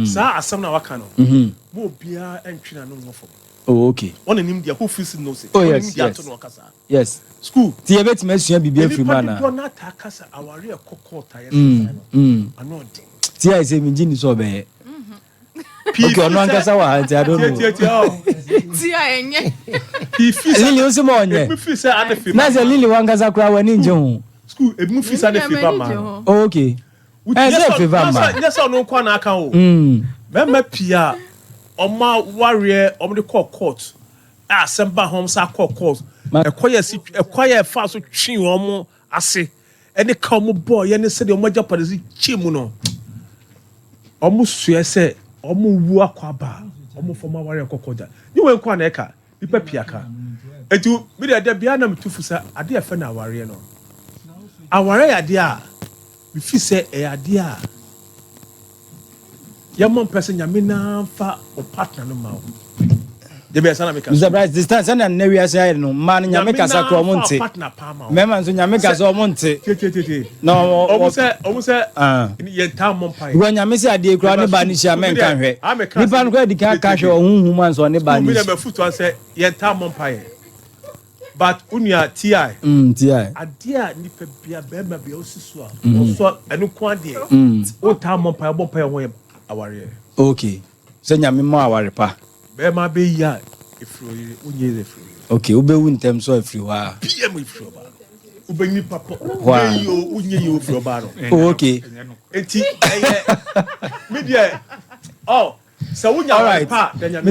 Saa asɛm na waka no, mo obiara ntwe n'ano nwɔ fam. Oh, okay. Wɔn anim deɛ, who feels knows it. Oh, Wɔn yes, anim deɛ ato yes. no ɔkasa. School. Ti yɛbɛtumi asua biribi afiri mu Nipa ana? dodoɔ n'ata kasa aware ɛkɔ court a yɛsɛ no ano ɔden. Ti a ɛsɛ mi gyi ni sɛ ɔbɛyɛ. Pii Okay, ɔno fi sɛ- ankasa wɔ ha nti I don't Tie know. tie tie ɔ. Ti a ɛnyɛ. Pii fi sɛ Lily o sɛ ma ɔnyɛ. Ebi fi sɛ ade fi Na sɛ Lily wankasa koraa w'ani ngye ho. School, ebi mu fi sɛ ade fi ba ma no. Oh, okay. Ɛ sɛ favour ma. Nyɛ sɛ ɔno nko na aka o. Mmarima pii a ɔmo awareɛ ɔmo de kɔɔ court a, asɛm ba hɔn sa kɔɔ court, ɛkɔ yɛ si ɛkɔ yɛ fa so twe wɔn ase ɛne ka ɔmo bɔɔ yɛ ne sɛdeɛ ɔmo agyapade si kye mu no, ɔmo sua sɛ ɔmo wu akɔ aba a ɔmo fɔm awareɛ kɔ court da ne wɔn nko na ɛka nipa pii aka. Eti mi deɛ, ɛdɛ bia na mi tu fo sɛ adeɛ ɛfɛ na awareɛ no, awareɛ yɛ adeɛ a mi fi sɛ ɛyɛ adeɛ a yɛmmɔ mpɛ sɛ Nyame naa mfa o partner no ma wo de bɛyɛ sana meka. Mr. Bright, this time sɛnea nnɛ wiase ayɛ no, mmaa no Nyame kasa kora ɔmo nte. Partner paa ma wo. Mmarima nso Nyame kasa ɔmo nte. Tietietie. Na ɔmo Ɔmo sɛ Ah. yɛn taa mmɔ mpaeɛ. Because Nyame sɛ adeɛ kura ne ba ne hyia mɛnka hwɛ. Nipa no kora di kan ka hwɛ ɔhuhum ansa ɔne ba ne Mi dɛ hyia. mɛfutu sɛ yɛn taa mmɔ mpaeɛ, but onua ti Ti a. Adeɛ a nipa bia bɛrima bia osi so a ɔsɔ ɛno ko adeɛ o taa mmɔ mpaeɛ, ɔbɔ mpaeɛ ho yɛ awareɛ. Okay. Sɛ Nyame ma aware pa. Bɛrima bɛyi a efiri oyere wonye yɛ efiri oyere. Okay, wobɛwu ntɛm so afiri hɔ a. Pm efiri ɔbaa no, wobɛnyi papa Wow. wobɛyi o wonye yɛ ofiri ɔbaa no. Oh, okay. Eti ɛyɛ mi deɛ ɔ sɛ wonya aware pa da Nyame.